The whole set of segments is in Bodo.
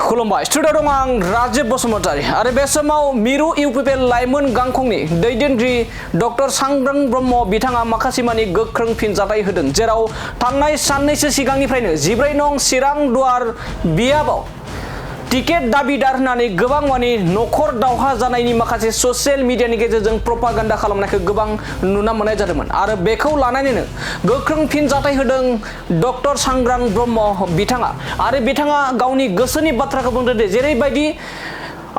खुलुमबाय स्टुडिअ दं आं राजीब बसुमतारी आरो बे समाव मिरु इउपिपिएल लाइमोन गांखंनि दैदेनगिरि डक्टर सांग्रां ब्रह्म बिथाङा माखासे मानि गोख्रों फिनजाथाय होदों जेराव थांनाय साननैसो सिगांनिफ्रायनो 14 नं चिरां दुवार बियाबाव टिकेट दाबिदार होननानै गोबां मानि नखर दावहा जानायनि माखासे ससियेल मिडियानि गेजेरजों प्रपागान्डा खालामनायखौ गोबां नुना मोननाय जादोंमोन आरो बेखौ लानानैनो गोख्रों फिनजाथाय होदों डक्टर सांग्रां ब्रह्म बिथाङा आरो बिथाङा गावनि गोसोनि बाथ्राखौ बुंदों दि जेरैबायदि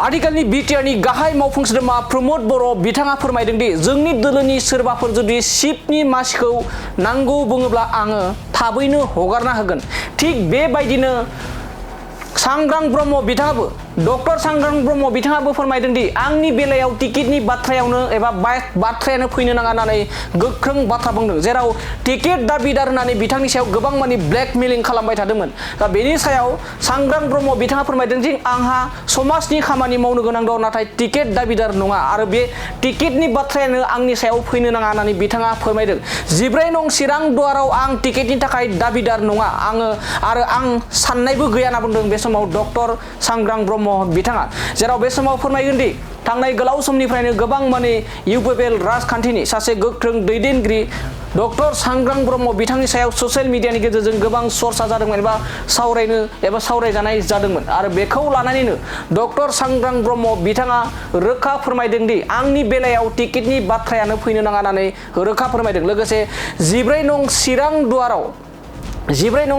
आथिखालनि बिटिआरनि गाहाय मावफुं सोद्रोमा प्रमद बर' बिथाङा फोरमायदों दि जोंनि दोलोनि सोरबाफोर जुदि सिटनि मासिखौ नांगौ बुङोब्ला आङो थाबैनो हगारना होगोन थिग बेबायदिनो सांग्रां ब्रह्म बिथाङाबो डक्टर सांग्रां ब्रह्म बिथाङाबो फोरमायदों दि आंनि बेलायाव टिकेटनि बाथ्रायावनो एबा बाथ्रायानो फैनो नाङा होननानै गोख्रों बाथ्रा बुंदों जेराव टिकेट दाबिदार होननानै बिथांनि सायाव गोबां मानि ब्लेकमेलिं खालामबाय थादोंमोन दा बेनि सायाव सांग्रां ब्रह्म बिथाङा फोरमायदों दि आंहा समाजनि खामानि मावनो गोनां दं नाथाय टिकेट दाबिदार नङा आरो बे टिकेटनि बाथ्रायानो आंनि सायाव फैनो नाङा होननानै बिथाङा फोरमायदों 14 नं चिरां दुवाराव आं टिकेटनि थाखाय दाबिदार नङा आरो आं साननायबो गैया होनना बुंदों बे समाव डक्टर सांग्रां ब्रह्म बिथाङा जेराव बे समाव फोरमायगोन दि थांनाय गोलाव समनिफ्रायनो गोबां माने इउपिपिएल राजखान्थिनि सासे गोख्रों दैदेनगिरि डक्टर सांग्रां ब्रह्म बिथांनि सायाव ससियेल मिडियानि गेजेरजों गोबां चर्चा जादोंमोन एबा सावरायजानाय जादोंमोन आरो बेखौ लानानैनो डक्टर सांग्रां ब्रह्म बिथाङा रोखा फोरमायदों दि आंनि बेलायाव टिकेटनि बाथ्रायानो फैनो नाङा होननानै रोखा फोरमायदों लोगोसे 14 नं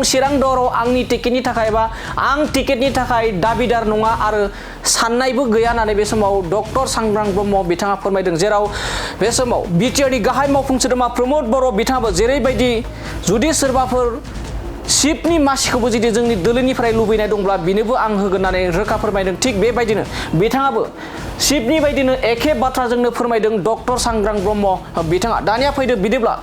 चिरां दुवाराव आंनि टिकेटनि थाखाय बा आं टिकेटनि थाखाय दाबिदार नङा आरो साननायबो गैया होननानै बे समाव डक्टर सांग्रां ब्रह्म बिथाङा फोरमायदों जेराव बे समाव बिटिआरनि गाहाय मावफुं सोद्रोमा प्रमद बर' बिथाङाबो जेरैबायदि जुदि सोरबाफोर सिटनि मासिखौबो जुदि जोंनि दोलोनिफ्राय लुबैनाय दंब्ला बिनोबो आं होगोन होननानै रोखा फोरमायदों थिग बेबायदिनो बिथाङाबो सिटनि बायदिनो एखे बाथ्राजोंनो फोरमायदों डक्टर सांग्रां ब्रह्म बिथाङा दानिया फैदो बिदिब्ला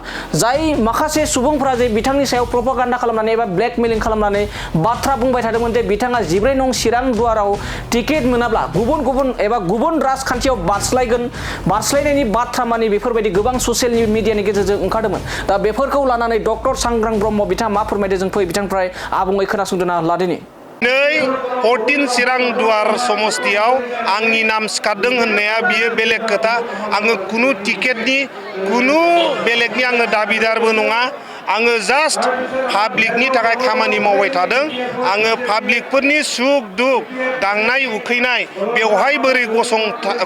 जाय माखासे सुबुंफोरा जे बिथांनि सायाव प्रपागान्डा खालामनानै एबा ब्लेकमेलिं खालामनानै बाथ्रा बुंबाय थादोंमोन जे बिथाङा 14 नं चिरां दुवाराव टिकेट मोनाब्ला गुबुन राजखान्थियाव बारस्लायनायनि बाथ्रा मानि बेफोरबायदि गोबां ससियेल मिडियानि गेजेरजों ओंखारदोंमोन दा बेफोरखौ लानानै डक्टर सांग्रां ब्रह्म बिथाङा मा फोरमायदों जों फै बिथांनिफ्राय आबुङै खोनासंदोना लादिनि 14 चिरां दुवार समस्तियाव आंनि नाम सिखारदों होननाया बियो बेलेग खोथा आङो कुनु टिकेटनि कुनु बेलेगनि आङो दाबिदारबो नङा आङो जास्ट पाब्लिकनि थाखाय खामानि मावबाय थादों आङो पाब्लिकफोरनि सुख दुख दांनाय उखैनाय बेवहाय बोरै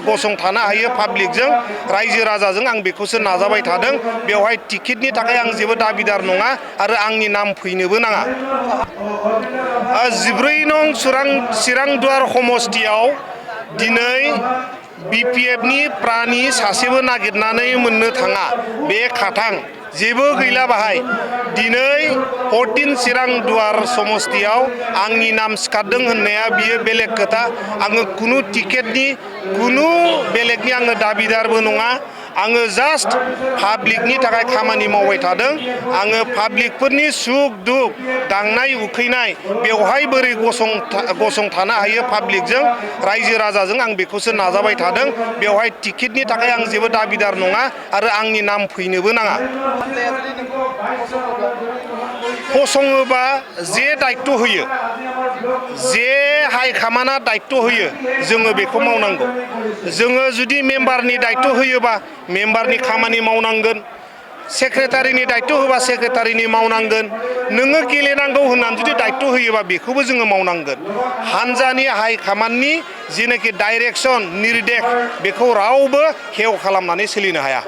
गसंथानो हायो पाब्लिकजों रायजो राजाजों आं बेखौसो नाजाबाय थादों बेवहाय टिकेटनि थाखाय आं जेबो दाबिदार नङा आरो आंनि नाम फैनोबो नाङा 14 नं चिरां दुवार समस्तियाव दिनै बिपिएफनि प्रानि सासेबो नागिरनानै मोननो थाङा बे खाथां जेबो गैला बाहाय दिनै 14 चिरां दुवार समस्तियाव आंनि नाम सिखारदों होननाया बियो बेलेग खोथा आङो कुनु टिकेटनि कुनु बेलेगनि आङो दाबिदारबो नङा आङो जास्ट पाब्लिकनि थाखाय खामानि मावबाय थादों आङो पाब्लिकफोरनि सुख दुख दांनाय उखैनाय बेवहाय बोरै गसंथानो हायो पाब्लिकजों रायजो राजाजों आं बेखौसो नाजाबाय थादों बेवहाय टिकेटनि थाखाय आं जेबो दाबिदार नङा आरो आंनि नाम फैनोबो नाङा फसङोबा जे दायित्व होयो जे हाइकामान्डआ दायित्व होयो जोङो बेखौ मावनांगौ जोङो जुदि मेम्बारनि दायित्व होयोबा मेम्बारनि खामानि मावनांगोन सेक्रेटारिनि दायित्व होबा सेक्रेटारिनि मावनांगोन नोङो गेलेनांगौ होननानै जुदि दायित्व होयोबा बेखौबो जोङो मावनांगोन हानजानि हाइकामान्डनि जिनाखि डाइरेक्सन निर्देश बेखौ रावबो हेव खालामनानै सोलिनो हाया